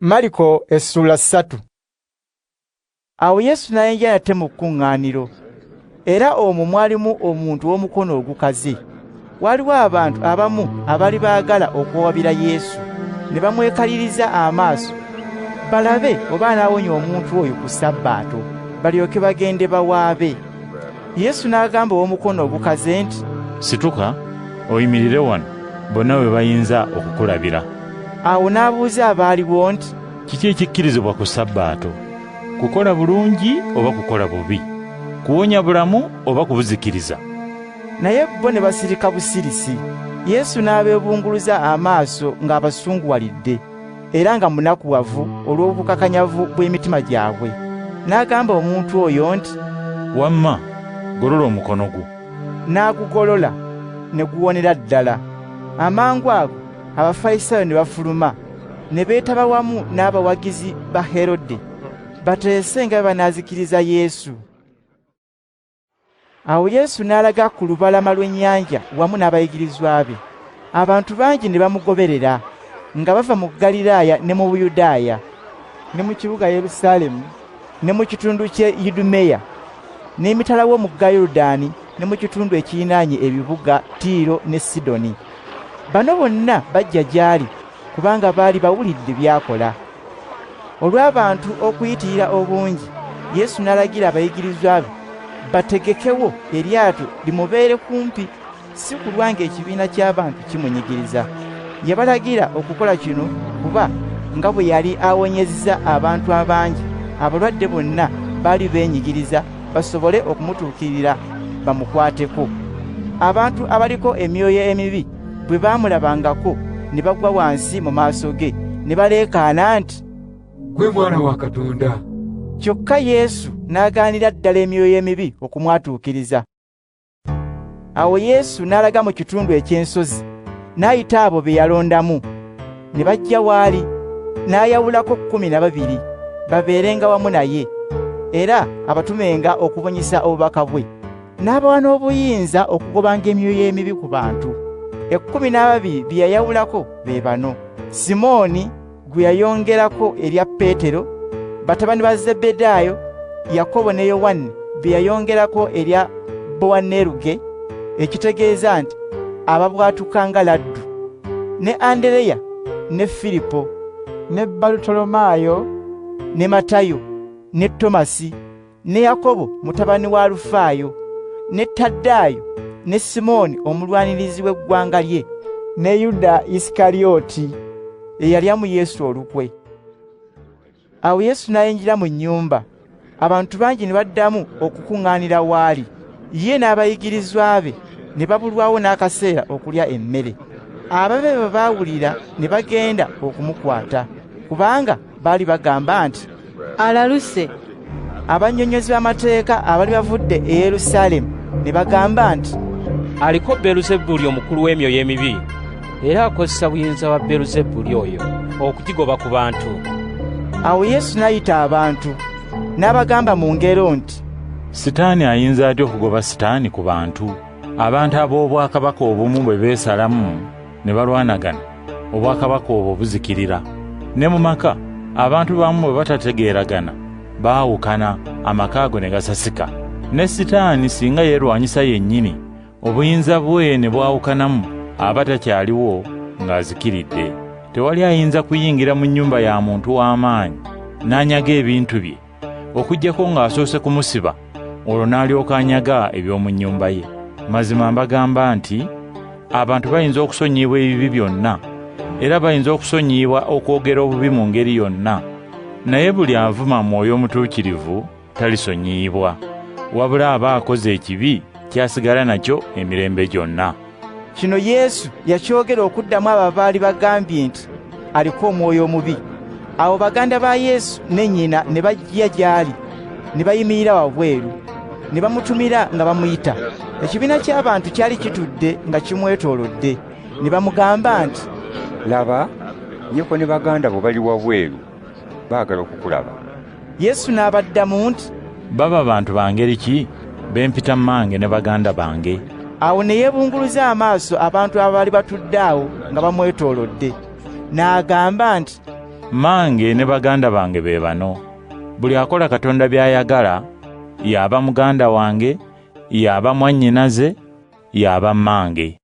Mariko essuula 3. Awo Yesu n'ayingira nate mu kkuŋŋaaniro, era omwo mwalimu omuntu ow'omukono ogukaze. Waliwo abantu abamu abaali baagala okuwabira Yesu, ne bamwekaliriza amaaso balabe oba anaawonya omuntu oyo ku Sabbaato, balyoke bagende bawaabe. Yesu n'agamba ow'omukono ogukaze nti, Situka oyimirire wano bonna we bayinza okukulabira. Awo n'abuuza abaaliwo nti, Kiki ekikkirizibwa ku Sabbaato? Kukola bulungi oba kukola bubi? Kuwonya bulamu oba kubuzikiriza? Naye bo ne basirika busirisi. Yesu n'abeebunguluza amaaso ng'abasunguwalidde era nga munakuwavu olw'obukakanyavu bw'emitima gyabwe. N'agamba omuntu oyo nti, Wamma, golola omukono gwo. N'agugolola ne guwonera ddala. Amangu ago Abafalisaayo ne bafuluma ne beetaba wamu n'abawagizi ba Herode bateese nga bwe banaazikiriza Yesu. Awo Yesu n'alaga ku lubalama lw'ennyanja wamu n'abayigirizwa be. Abantu bangi ne bamugoberera nga bava mu Ggaliraaya ne mu Buyudaaya, ne mu kibuga Yerusaalemu, ne mu kitundu ky'e Idumeya, n'emitala w'omugga Yoludaani, ne mu kitundu ekirinaanye ebibuga Tiiro ne Sidoni. Bano bonna bajja gy'ali kubanga baali bawulidde by'akola. Olw'abantu okuyitirira obungi, Yesu n'alagira abayigirizwa be bategekewo eryato limubeere kumpi, si kulwa ng'ekibiina ky'abantu kimunyigiriza. Yabalagira okukola kino kuba nga bwe yali awonyezza abantu abangi, abalwadde bonna baali beenyigiriza basobole okumutuukirira bamukwateko. Abantu abaliko emyoyo emibi bwe baamulabangako ne bagwa wansi mu maaso ge ne baleekaana nti, Ggwe Mwana wa Katonda. Kyokka Yesu n'agaanira ddala emyoyo emibi okumwatuukiriza. Awo Yesu n'alaga mu kitundu eky'ensozi, n'ayita abo be yalondamu, ne bajja w'ali, n'ayawulako 12 babeerenga wamu naye, era abatumenga okubunyisa obubaka bwe. N'abawa n'obuyinza okugobanga emyoyo emibi ku bantu. 12 be yayawulako be bano: Simooni gwe yayongerako erya Peetero, batabani ba Zebbedaayo, Yakobo ne Yowanne be yayongerako erya Bowaneruge, ekitegeeza nti ababwatuka nga laddu, ne Andereya ne Firipo, ne Barutolomaayo ne Matayo ne Tomasi, ne Yakobo mutabani wa Alufaayo, ne Taddaayo, ne Simooni omulwanirizi w'eggwanga lye, ne Yuda Isikalyoti eyalya mu Yesu olukwe. Awo Yesu n'ayingira mu nnyumba, abantu bangi ne baddamu okukuŋŋaanira w'ali, ye n'abayigirizwa be ne babulwawo n'akaseera okulya emmere. Ababe bwe baawulira ne bagenda okumukwata, kubanga baali bagamba nti, Alaluse. Abannyonnyozi b'amateeka abaali bavudde e Yerusaalemu ne bagamba nti, Aliko Beeluzebuli omukulu w'emyoyo emibi, era akozesa buyinza bwa Beeluzebuli oyo okugigoba ku bantu. Awo Yesu n'ayita abantu, n'abagamba mu ngero nti, Sitaani ayinza atya okugoba Sitaani ku bantu? Abantu ab'obwakabaka obumu bwe beesalamu ne balwanagana, obwakabaka obwo buzikirira. Ne mu maka abantu bamu bwe batategeeragana baawukana, amaka ago ne gasasika. Ne Sitaani singa yeerwanyisa yennyini, obuyinza bwe ne bwawukanamu, aba takyaliwo ng'azikiridde. Tewali ayinza kuyingira mu nnyumba ya muntu w'amaanyi n'anyaga ebintu bye, okuggyako ng'asoose kumusiba, olwo n'alyoka anyaga eby'omu nnyumba ye. Mazima mbagamba nti abantu bayinza okusonyiyibwa ebibi byonna, era bayinza okusonyiyibwa okwogera obubi mu ngeri yonna, naye buli avuma Mwoyo Omutuukirivu talisonyiyibwa, wabula aba akoze ekibi ky'asigala nakyo emirembe gyonna. Kino Yesu yakyogera okuddamu abo abaali bagambye nti aliko omwoyo omubi. Awo baganda ba Yesu ne nnyina ne bajja gy'ali, ne bayimirira wabweru, ne bamutumira nga bamuyita. Ekibiina ky'abantu kyali kitudde nga kimwetoolodde, ne bamugamba nti, Laba, nnyoko ne baganda bo bali wabweru, baagala okukulaba. Yesu n'abaddamu nti, Baba bantu ba ngeri ki be mpita mmange ne baganda bange? Awo ne yeebunguluza amaaso abantu abaali batudde awo nga bamwetoolodde, n'agamba nti, Mmange ne baganda bange be bano. Buli akola Katonda by'ayagala, y'aba muganda wange, y'aba mwannyinaze, y'aba mmange.